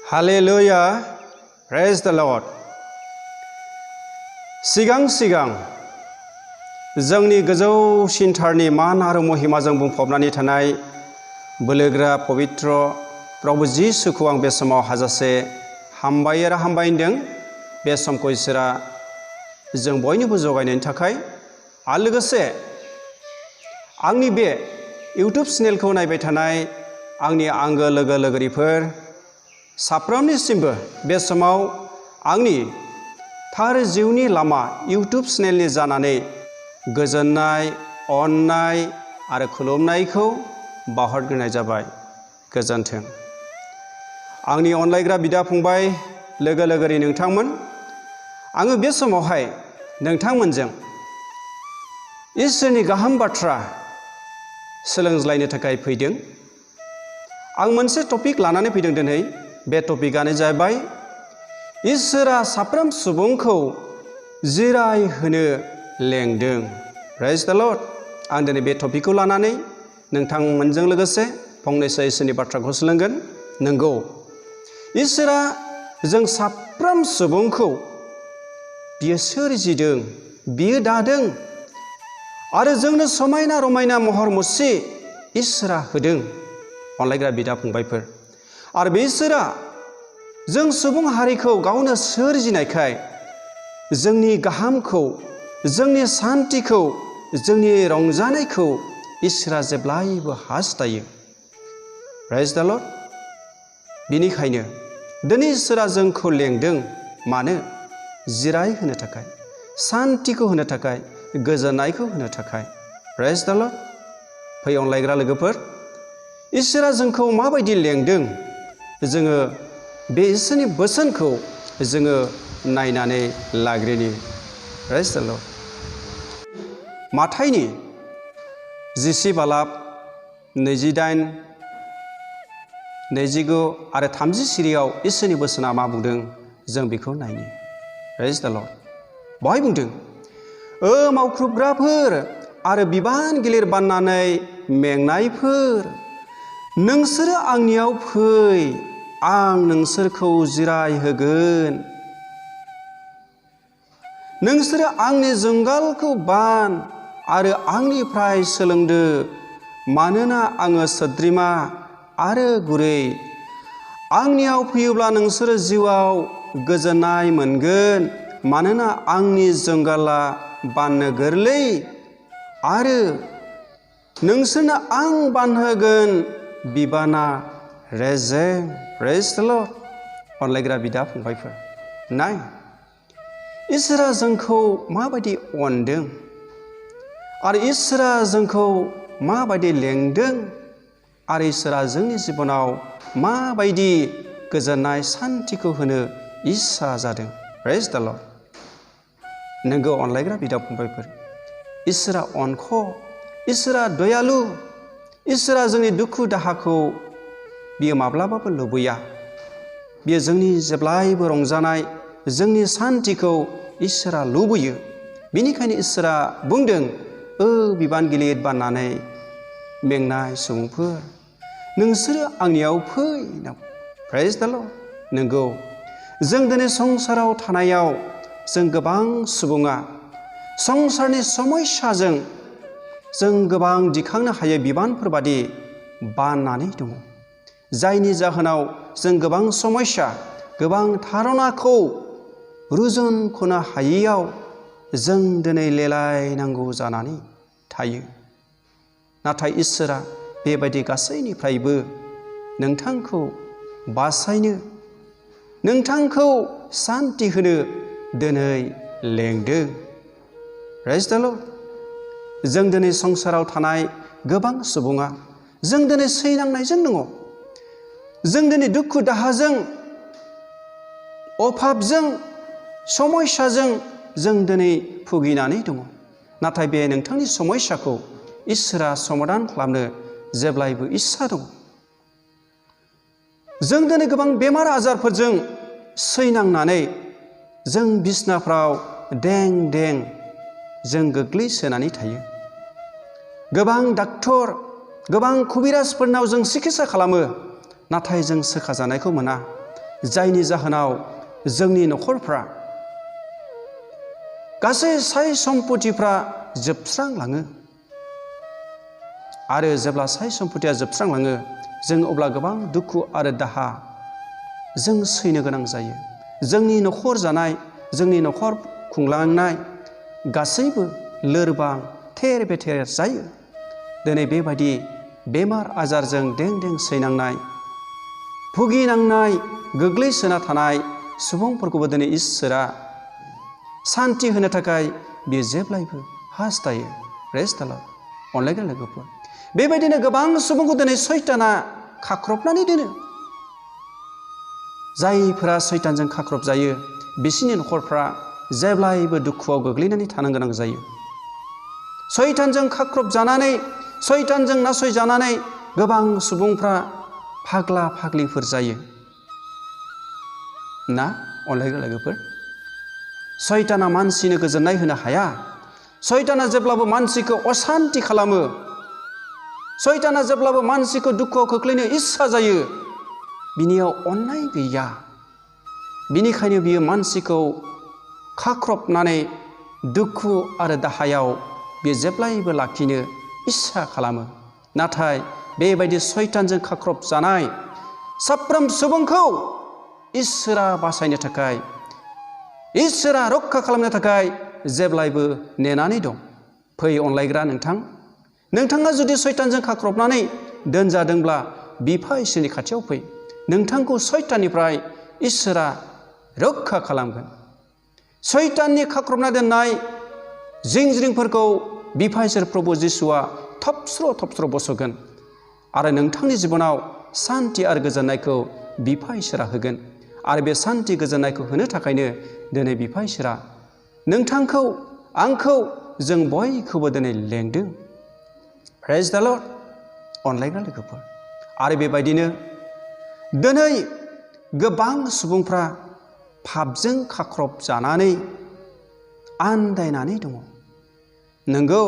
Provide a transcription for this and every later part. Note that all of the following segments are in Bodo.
Hallelujah, praise the Lord. सिगां जोंनि गोजौसिनथारनि मान आरो महिमाजों बुंफबनानै थानाय बोलोग्रा पवित्र प्रभु जिसुखौ आं बे समाव हाजासे हामबाय आरो हामबायदों। बे समखौ इसोरा जों बयनिबो जगायनायनि थाखाय आरो लोगोसे आंनि बे इउट्युब चेनेलखौ नायबाय थानाय आंनि आंगो लोगो लोगोरिफोर साफ्रोमनिसिमबो बे समाव आंनि थार जिउनि लामा इउट्युब चेनेलनि जानानै गोजोननाय, अननाय आरो खुलुमनायखौ बावहरग्रोनाय जाबाय। गोजोन्थों। आंनि अनलायग्रा बिदा फंबाय लोगो लोगोरि नोंथांमोन, आङो बे समावहाय नोंथांमोनजों इसोरनि गाहाम बाथ्रा सोलोंज्लायनो थाखाय फैदों। आं मोनसे टपिक लानानै फैदों दिनै। बे टपिकआनो जाबाय इसोरा साफ्रोम सुबुंखौ जिरायहोनो लेंदों। प्रेज द लर्ड। आं दिनै बे टपिकखौ लानानै नोंथांमोनजों लोगोसे फंनैसो इसोरनि बाथ्राखौ सोलोंगोन। नंगौ, इसोरा जों साफ्रोम सुबुंखौ बियो सोरजिदों, बियो दादों आरो जोंनो समायना रमायना महर मुस्रि इसोरा होदों। अनलायग्रा बिदा फंबायफोर, आरो बे इसोरा जों सुबुं हारिखौ गावनो सोरजिनायखाय जोंनि गाहामखौ, जोंनि सान्थिखौ, जोंनि रंजानायखौ इसोरा जेब्लायबो हास्थायो। प्रेज द लर्ड। बेनिखायनो दिनै इसोरा जोंखौ लेंदों। मानो? जिरायहोनो थाखाय, सान्थिखौ होनो थाखाय, गोजोननायखौ होनो थाखाय। प्रेज द लर्ड। फै अनलायग्रा लोगोफोर, इसोरा जोंखौ माबायदि लेंदों जोङो बे इसोरनि बोसोनखौ जोङो नायनानै लाग्रोनि। प्रेज द लर्ड। माथाइनि 10:28, 29 आरो 30 सिरियाव इसोरनि बोसोना मा बुंदों जों बेखौ नायनि। प्रेज द लर्ड। बहाय बुंदों, ओ मावख्रुबग्राफोर आरो बिबान गिलिर बाननानै मेंनायफोर, नोंसोरो आंनियाव फै, आं नोंसोरखौ जिरायहोगोन। नोंसोरो आंनि जुंगालखौ बान आरो आंनिफ्राय सोलोंदो, मानोना आङो सोद्रोमा आरो गुरै। आंनियाव फैयोब्ला नोंसोरो जिउआव गोजोननाय मोनगोन, मानोना आंनि जुंगाला बाननो गोरलै आरो नोंसोरनो आं बानहोगोन बिबाना रेजें। प्रेज द लर्ड। अनलायग्रा बिदा फंबायफोर, नाय इसोरा जोंखौ माबायदि अनदों आरो इसोरा जोंखौ माबायदि लेंदों आरो इसोरा जोंनि जिबनाव माबायदि गोजोननाय सान्थिखौ होनो इस्सा जादों। प्रेज द लर्ड। नोंगौ अनलायग्रा बिदा फंबायफोर, इसोरा अनख', इसोरा दयालु, इसोरा जोंनि दुखु दाहाखौ बियो माब्लाबाबो लुबैया। बियो जोंनि जेब्लायबो रंजानाय, जोंनि सान्थिखौ इसोरा लुबैयो। बेनिखायनो इसोरा बुंदों, ओ बिबान गिलिर बाननानै मेंनाय सुबुंफोर, नोंसोरो आंनियाव फै। प्रेज द लर्ड। नंगौ, जों दिनै संसाराव थानायाव जों गोबां सुबुङा संसारनि समस्याजों जों गोबां दिखांनो हायै बिबानफोर बादि बाननानै दङ, जायनि जाहोनाव जों गोबां समस्या, गोबां धारनाखौ रुजुनख'नो हायैयाव जों दिनै लेलायनांगौ जानानै थायो। नाथाय इसोरा बेबायदि गासैनिफ्रायबो नोंथांखौ बासायनो, नोंथांखौ सान्थि होनो दिनै लेंदों। प्रेज द लर्ड। जों दिनै संसाराव थानाय गोबां सुबुङा जों दिनै सैनांनायजों दङ। जों दिनै दुखु दाहाजों, अभाबजों, समस्याजों जों दिनै भुगिनानै दङ। नाथाय बे नोंथांनि समस्याखौ इसोरा समाधान खालामनो जेब्लायबो इस्सा दङ। जों दिनै गोबां बेमार आजारफोरजों सैनांनानै जों बिसनाफ्राव दें दें जों गोग्लैसोनानै थायो। गोबां डाक्टर, गोबां कुबिराजफोरनाव जों सिकित्सा खालामो, नाथाय जों सोखाजानायखौ मोना। जायनि जाहोनाव जोंनि न'खरफ्रा गासै साय सम्पथिफ्रा जोबस्रांलाङो आरो जेब्ला साय सम्पथिया जोबस्रांलाङो जों अब्ला गोबां दुखु आरो दाहा जों सैनो गोनां जायो। जोंनि न'खर जानाय, जोंनि न'खर खुंलांनाय गासैबो लोरबां थेर बेथेर जायो। दिनै बेबायदि बेमार आजारजों दें दें सैनांनाय, भुगिनांनाय, गोग्लैसोना थानाय सुबुंफोरखौबो दिनै इसोरा सान्ति होनो थाखाय बियो जेब्लायबो हास्थायो। प्रेज द लर्ड। अनलायग्रा लोगोफोर, बेबायदिनो गोबां सुबुंखौ दिनै सैताना खाख्रबनानै दोनो। जायफोरा सैतानजों खाख्रब जायो बिसोरनि न'खरफ्रा जेब्लायबो दुखुआव गोग्लैनानै थानो गोनां जायो। सैतानजों खाख्रब जानानै, सैतानजों नासयजानानै गोबां सुबुंफ्रा फाग्ला फाग्लिफोर जायो ना अनलायग्रा लोगोफोर। सैताना मानसिनो गोजोननाय होनो हाया। सैताना जेब्लाबो मानसिखौ असान्ति खालामो। सैताना जेब्लाबो मानसिखौ दुखुआव खोख्लैनो इस्सा जायो। बिनियाव अननाय गैया। बिनिखायनो बियो मानसिखौ खाख्रबनानै दुखु आरो दाहायाव बियो जेब्लायबो लाखिनो इस्सा खालामो। नाथाय बेबायदि सैतानजों खाख्रब जानाय साफ्रोम सुबुंखौ इसोरा बासायनो थाखाय, इसोरा रक्षा खालामनो थाखाय जेब्लायबो नेनानै दं। फै अनलायग्रा नोंथां, नोंथाङा जुदि सैतानजों खाख्रबनानै दोनजादोंब्ला बिफा इसोरनि खाथियाव फै। नोंथांखौ सैताननिफ्राय इसोरा रक्षा खालामगोन। सैताननि खाख्रबना दोननाय जिंज्रिंफोरखौ बिफा इसोर प्रभु जिसुआ थबस्र' थबस्र' बस'गोन आरो नोंथांनि जिबनाव सान्ति आरो गोजोननायखौ बिफा इसोरा होगोन। आरो बे सान्ति गोजोननायखौ होनो थाखायनो दिनै बिफा इसोरा नोंथांखौ, आंखौ, जों बयखौबो दिनै लेंदों। प्रेज द लर्ड। अनलायग्रा लोगोफोर, आरो बेबायदिनो दिनै गोबां सुबुंफ्रा पापजों खाख्रब जानानै आन्दायनानै दङ। नंगौ,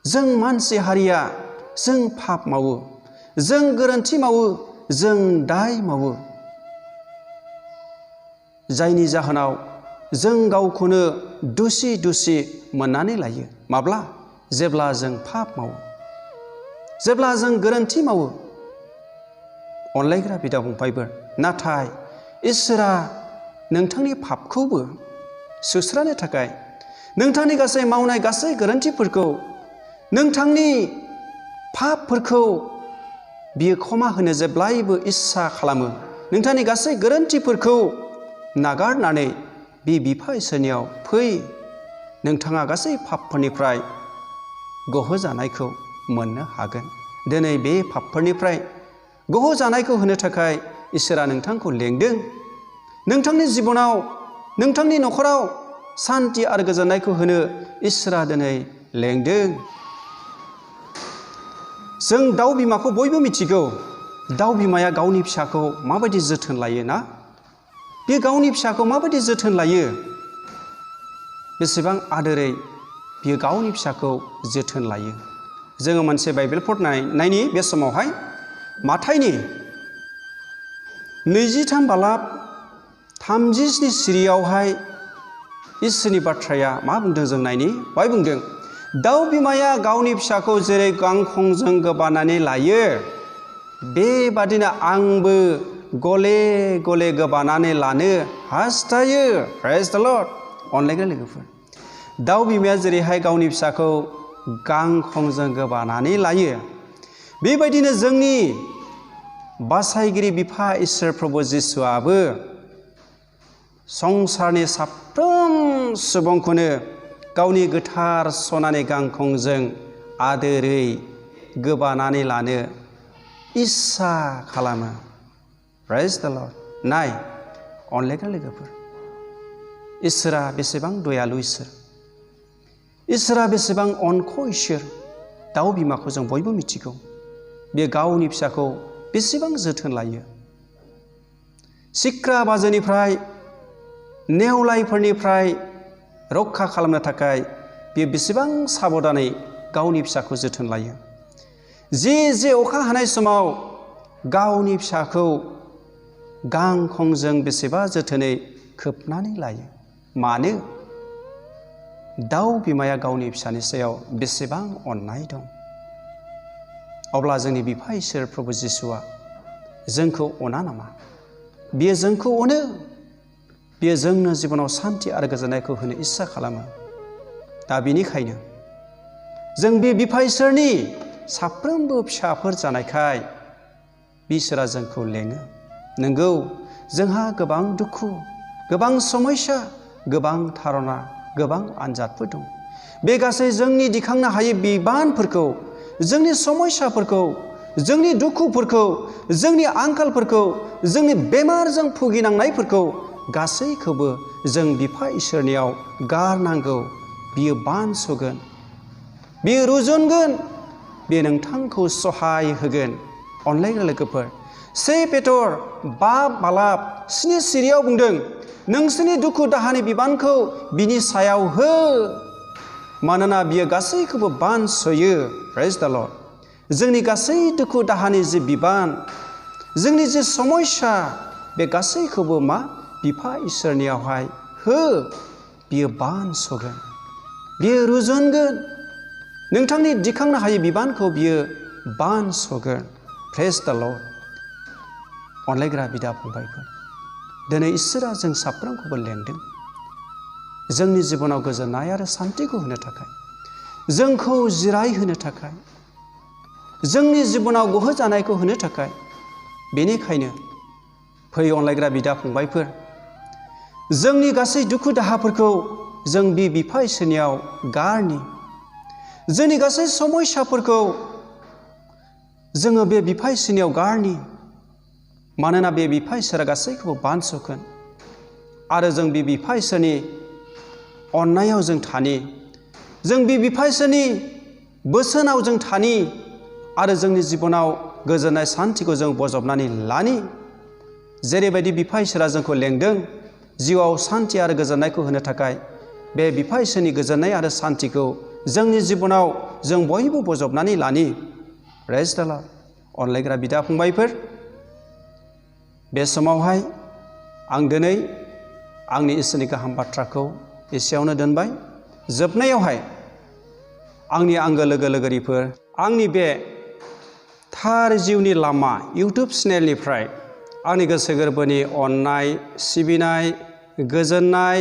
जों मानसि हारिया जों पाप मावो, जों गोरोन्थि मावो, जों दाय मावो। जायनि जाहोनाव जों गावखौनो दुसि दुसि मोननानै लायो। माब्ला? जेब्ला जों पाप मावो, जेब्ला जों गोरोन्थि मावो। अनलायग्रा बिदा फंबायफोर, नाथाय इसोरा नोंथांनि पापखौबो सुस्रांनो थाखाय, नोंथांनि गासै मावनाय गासै गोरोन्थिफोरखौ, नोंथांनि पापफोरखौ बियो क्षमा होनो जेब्लायबो इस्सा खालामो। नोंथांनि गासै गोरोन्थिफोरखौ नागारनानै बे बिफा इसोरनियाव फै। नोंथाङा गासै पापफोरनिफ्राय गहोजानायखौ मोननो हागोन। दिनै बे पापफोरनिफ्राय गहोजानायखौ होनो थाखाय इसोरा नोंथांखौ लेंदों। नोंथांनि जिबनाव, नोंथांनि न'खराव सान्ति आरो गोजोननायखौ होनो इसोरा दिनै लेंदों। जों दाउ बिमाखौ बयबो मिथिगौ। दाउ बिमाया गावनि फिसाखौ माबायदि जोथोन लायो ना? बे गावनि फिसाखौ माबायदि जोथोन लायो, बेसेबां आदोरै बियो गावनि फिसाखौ जोथोन लायो। जोङो मोनसे बाइबेल फरायनायनि बे समावहाय माथाइनि 23 बालाब 37 सिरियावहाय इसोरनि बाथ्राया मा बुंदों जों नायनि। बाय बुंदों, दाउ बिमाया गावनि फिसाखौ जेरै गांखंजों गोबानानै लायो, बेबादिनो आंबो गले गले गोबानानै लानो हास्थायो। प्रेज द लर्ड। अनलायग्रा लोगोफोर, दाउ बिमाया जेरैहाय गावनि फिसाखौ गांखंजों गोबानानै लायो, बेबायदिनो जोंनि बासायगिरि बिफा इसोर प्रभु जिसुआबो संसारनि साफ्रोम सुबुंखौनो गावनि गोथार सनानि गांखंजों आदोरै गोबानानै लानो इस्सा खालामो। प्रेज द लर्ड। नाय अनलायग्रा लोगोफोर, इसोरा बेसेबां दयालु इसोर, इसोरा बेसेबां अनख' इसोर। दाउ बिमाखौ जों बयबो मिथिगौ। बे गावनि फिसाखौ बेसेबां जोथोन लायो। सिख्रा बाजोनिफ्राय, नेवलायफोरनिफ्राय रक्षा खालामनो थाखाय बियो बेसेबां साबधानै गावनि फिसाखौ जोथोन लायो। जे अखा हानाय समाव गावनि फिसाखौ गांखंजों बेसेबा जोथोनै खोबनानै लायो। मानो? दाउ बिमाया गावनि फिसानि सायाव बेसेबां अननाय दं। अब्ला जोंनि बिफा इसोर प्रभु जिसुआ जोंखौ अना नामा? बियो जोंखौ अनो। बियो जोंनो जिबनाव सान्थि आरो गोजोननायखौ होनो इस्सा खालामो। दा बेनिखायनो जों बे बिफा इसोरनि साफ्रोमबो फिसाफोर जानायखाय इसोरा जोंखौ लेङो। नंगौ, जोंहा गोबां दुखु, गोबां समस्या, गोबां धारना, गोबां आनजादफोर दं। बे गासै जोंनि दिखांनो हायै बिबानफोरखौ, जोंनि समस्याफोरखौ, जोंनि दुखुफोरखौ, जोंनि आंखालफोरखौ, जोंनि बेमारजों भुगिनांनायफोरखौ गासैखौबो जों बिफा इसोरनियाव गारनांगौ। बियो बानस'गोन, बियो रुजुनगोन, बियो नोंथांखौ सहाय होगोन। अनलायग्रा लोगोफोर, 1 पेटर 5:7 सिरियाव बुंदों, नोंसोरनि दुखु दाहानि बिबानखौ बिनि सायाव हो, मानोना बियो गासैखौबो बानस'यो। प्रेज द लर्ड। जोंनि गासै दुखु दाहानि जि बिबान, जोंनि जि समस्या, बे गासैखौबो बिफा इसोरनियावहाय हो। बियो बानस'गोन, बियो रुजुनगोन, नोंथांनि दिखांनो हायै बिबानखौ बियो बानस'गोन। प्रेज द लर्ड। अनलायग्रा बिदा फंबायफोर, दिनै इसोरा जों साफ्रोमखौबो लेंदों जोंनि जिबनाव गोजोननाय आरो सान्थिखौ होनो थाखाय, जोंखौ जिरायहोनो थाखाय, जोंनि जिबनाव गहोजानायखौ होनो थाखाय। बेनिखायनो फै अनलायग्रा बिदा फंबायफोर, जोंनि गासै दुखु दाहाफोरखौ जों बे बिफा इसोरनियाव गारनि, जोंनि गासै समस्याफोरखौ जोङो बे बिफा इसोरनियाव गारनि। मानोना बे बिफा इसोरा गासैखौबो बानस'गोन आरो जों बे बिफा इसोरनि अननायाव जों थानि, जों बे बिफा इसोरनि बोसोनाव जों थानि आरो जोंनि जिबनाव गोजोननाय सान्थिखौ जों बजबनानै लानि। जेरैबायदि बिफा इसोरा जोंखौ लेंदों जिउआव सान्थि आरो गोजोननायखौ होनो थाखाय, बे बिफा इसोरनि गोजोननाय आरो सान्थिखौ जोंनि जिबनाव जों बयबो बजबनानै लानि। प्रेज द लर्ड। अनलायग्रा बिदा फंबायफोर, बे समावहाय आं दिनै आंनि इसोरनि गाहाम बाथ्राखौ एसेयावनो दोनबाय। जोबनायावहाय आंनि आंगो लोगो लोगोरिफोर, आंनि बे थार जिउनि लामा इउटुब चेनेलनिफ्राय आंनि गोसो गोरबोनि अननाय, सिबिनाय, गोजोननाय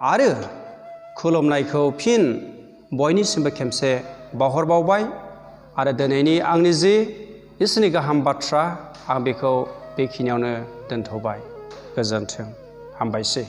आरो खुलुमनायखौ फिन बयनिसिमबो खेबसे बावहरबावबाय। आरो दिनैनि आंनि जि इसोरनि गाहाम बाथ्रा, आं बेखौ बेखिनियावनो दोनथ'बाय। गोजोन्थों। हामबायसै।